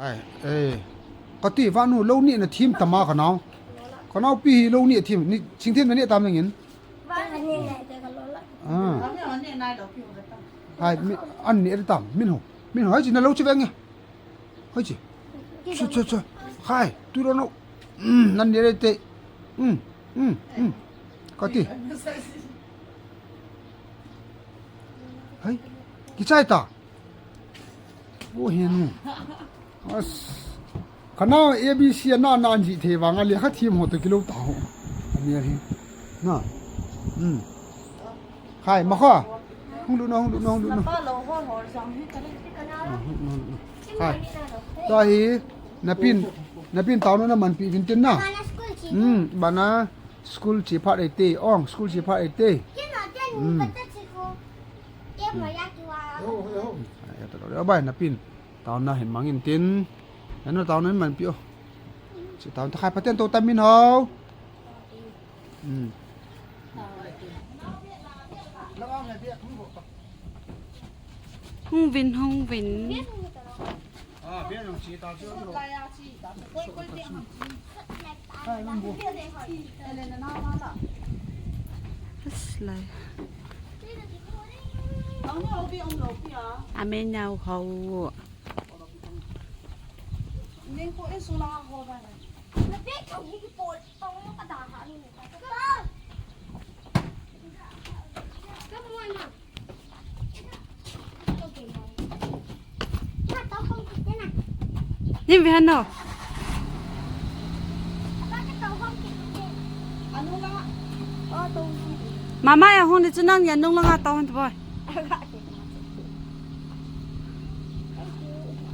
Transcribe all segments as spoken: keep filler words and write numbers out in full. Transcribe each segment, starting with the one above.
Ai, eh. Kati vanu lou ni na thim tama ka nau. Ka nau pi hi lou ni thim, ni ching thim na ni tam nangin. Ah. Hai, mi, an ni tam, min ho. Min ho, hai chi na lou chi veng e. Hai chi. Chu, chu, chu. Hai, tu lo no. Mm, nan ni re te. Mm, mm, mm. Kati. Hai, kichai ta. Bo hian u. As. Kana A B C na na an ji thei vanga lekha thim ho to kilo ta ho. Ani hi. Na. Hmm. Khai ma kha. Hung lu na, hung lu na, hung lu na. Pa lo hol hol jong hi ka le. Ah, hung lu na, hung lu na. Khai. Ta hi napin, napin tau na man pi vin tin na. Hmm, bana school chi phat ei te. Ong, school chi phat ei te. Hmm. Ai, ya ta lo. Bai napin. Tauna hin mangin tin. Nanu tauna hin man pi o. Chi tauna ta khai paten to tamin ho. Hmm. Hung vin, hung vin. Aslai. Ame nau ho. Nim ve hano. Mama ya hung ni chu nang ya nung langa tau han boy.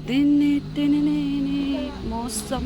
Tini, tini, ni, ni, mosam.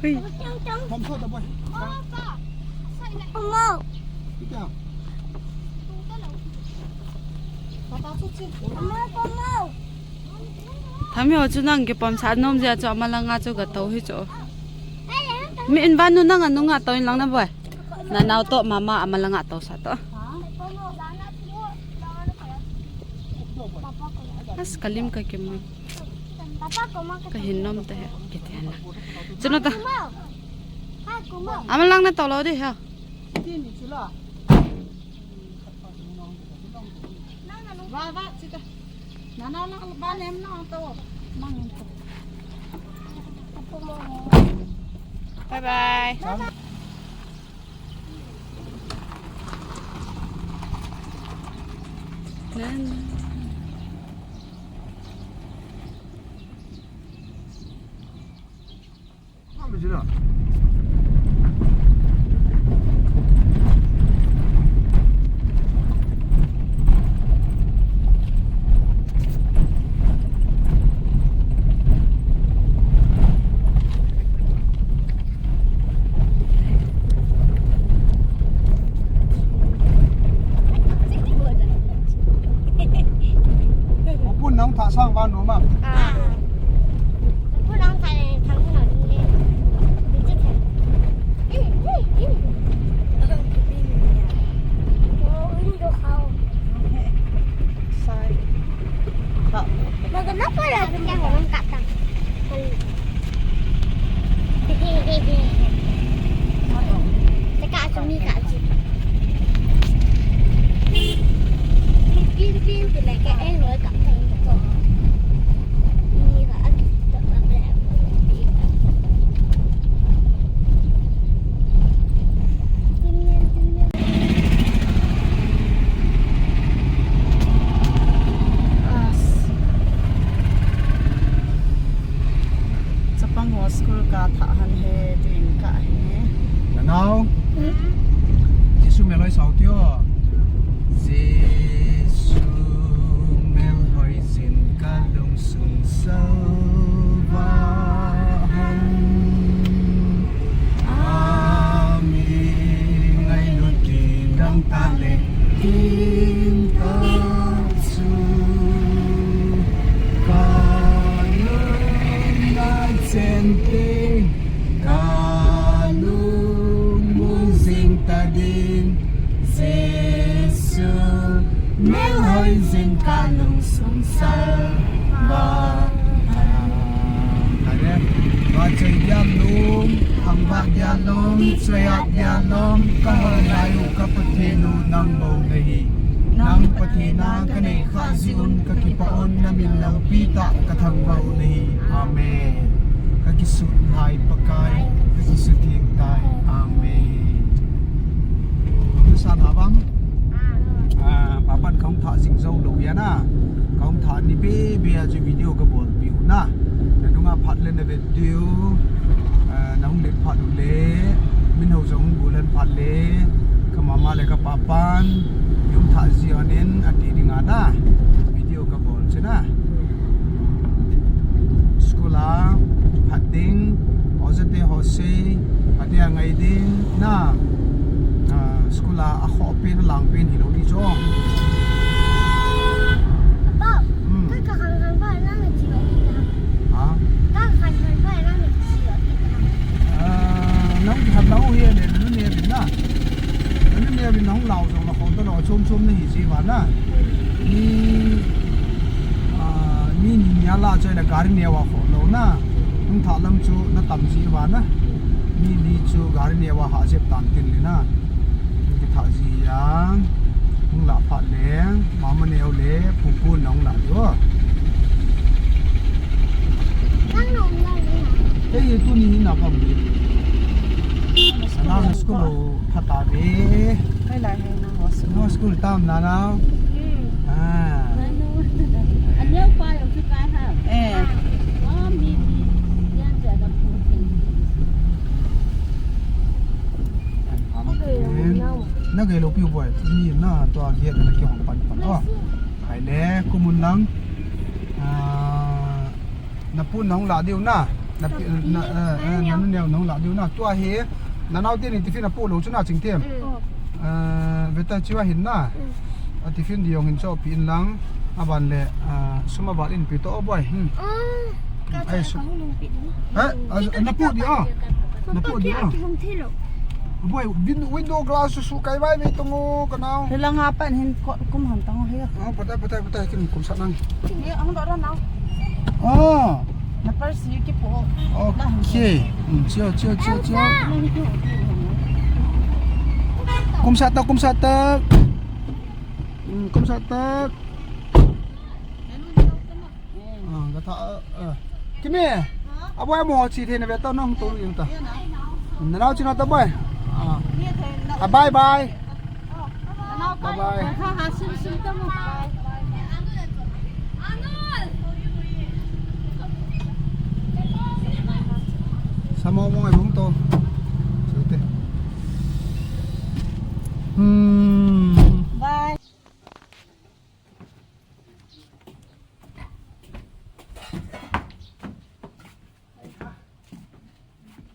Hui. Thami ho chu nang kipom sa nom jia chu amalanga chu ka to hi chu. Mi in vanu nang anunga to in lang na boy. Na nau to mama amalanga to sa to. As kalim ka kim. Ka hin nom ta he. Kiti han na. Chuna ta. Amalang na to lo di ha. Bye bye. Opun nang tha sang van no ma. Ah. Opun nang tha thang no ni. Ni chi thang. Oh, ini do khao. Sai. Kha. Maga na pa la dum ko man ka ta. Te ka chu mi ka chi. Pin pin pin te le ke ei lo ka ta ko. Mi ka a ki ta ka le. Chapang ho school ka tha han he, tin ka he. Nanau. Jesu mel hoi sao tio. Jesu mel hoi Chai diam lom, thangvah diam lom, chai at diam lom, ka hol lai u ka Pathen u nang bou nahi. Nang Pathen a ka nei khah jeh un ka kipah un, na min loupi tah ka thangvah u nahi. Amen. Ka kisut lai Pakai, ka kisut theng tai. Amen. Hung sa na bang? Ah, papan ka hung thah jing jou lou ahi na. Ka hung thah ni bebe a chu video ka bolpeh u na. Na nunga phat le na vet diu. Ah, na hung let phat u le, min ho jong hung gulen phat le, ka mama le ka papan, hung thah ji hon in ati ding a na. Video ka bol chu na. School a phat ding, oja te ho sei, phat dia ngai ding na. Ah, school a, a khoh pen, a lang pen hilou ni chu. Apa, hmm. Ka ka khang khang ba nang na chi ba ni na. Ha? Ka ka khang khang ba nang na chi ba ni na. Ah, nang ki khat lau hi le, nang ne bin na. Nang ne bin nang lau jong la khon to lo, chom chom na hi ji ba na. Ni, ah, ni ni nia la choi la gari ne wa kho lo na. Hung thah lang chu na tam ji ba na. Ni ni chu gari ne wa ha jep tan tin le na. Hung kithah ji yang. Hung lah phat le, mama neo le, pupu nong lah diu. Nang nong lah le. Ei, tuni na pam di. Nang school phat ta ve. Kai lai hai na ho school. Nang school tam na na. Hmm. Ah. Nang. Aneo pa yo chu kai ha. Eh. Ah, mi, mi. Yan ja da pu. Na gei lou piu boi, ni na tua gei na kihong pan pan. Oh. Hai le, kumun lang. Ah, na pu nong lah diu na. Na pi, na, eh, eh, na nu neo nong lah diu na. Tua hi, na nau te ni tiffin a pu lou chu na ching tem. Mm. Eh, veta chiwa hin na. Mm. A tiffin di jong hin cho pi in lang. A ban le, ah, sum a ban in pi to, oh, boi. Hmm. Ah, ka ai, cha su- ka hung nung pi ni. Eh, ah, na pu di, ah. Na pu di, ah. Boi, win-, window glass su, su kai vai ve tung o, ka nau. He lang a pan hin ko-, kum han tang o he. Ah, patai, patai, patai, kin kum sa nang. Ye, ang do ra nau. Ah. Na par si ki po. Okay. Hmm, chiu, chiu, chiu, chiu. Kum sa ta, kum sa ta. Hmm, kum sa ta. Ah, ka tha, ah, ah. Kimi, a boi mo chi the na ve ta nong to yung ta. Na nau chi na ta boi. Ah. Ah, bye bye. Bye bye. Sa mo mo ai bung to. Sute. Hmm. Bye.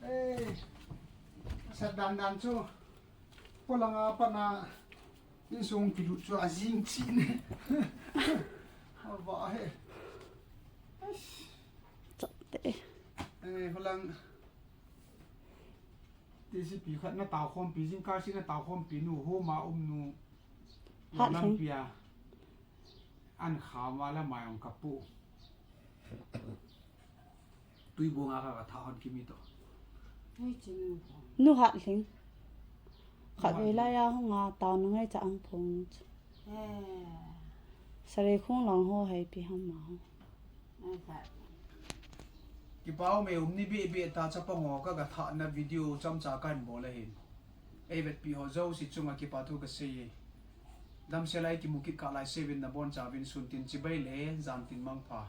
Ei, sat dan dan chu. Polanga pana insung kilut chu ajing chin. Ava he. Chate. Ei, holang. T C P khat na tao khompi, jingkah si na tao khompi nu, homa um nu. Hat lang pia. An kha ma la mai ong kapu. Tui bunga ka, ka tha hon kimi to. Nu hat ling. Khat vei lai a hung a tao na ngai cha ang phong. Eh. Sare khong lang ho hai pi ham ma ho. Kipa um e, um ni be be ta chapang ho ka, ka tha na video chomcha kan bol ahin. Ei vetpi ho jouse chunga kipa thu ka sei e. Damsel a i kimu kit kah lai seuvin nabonchauvin sun tin chibai le jan tin mangpha.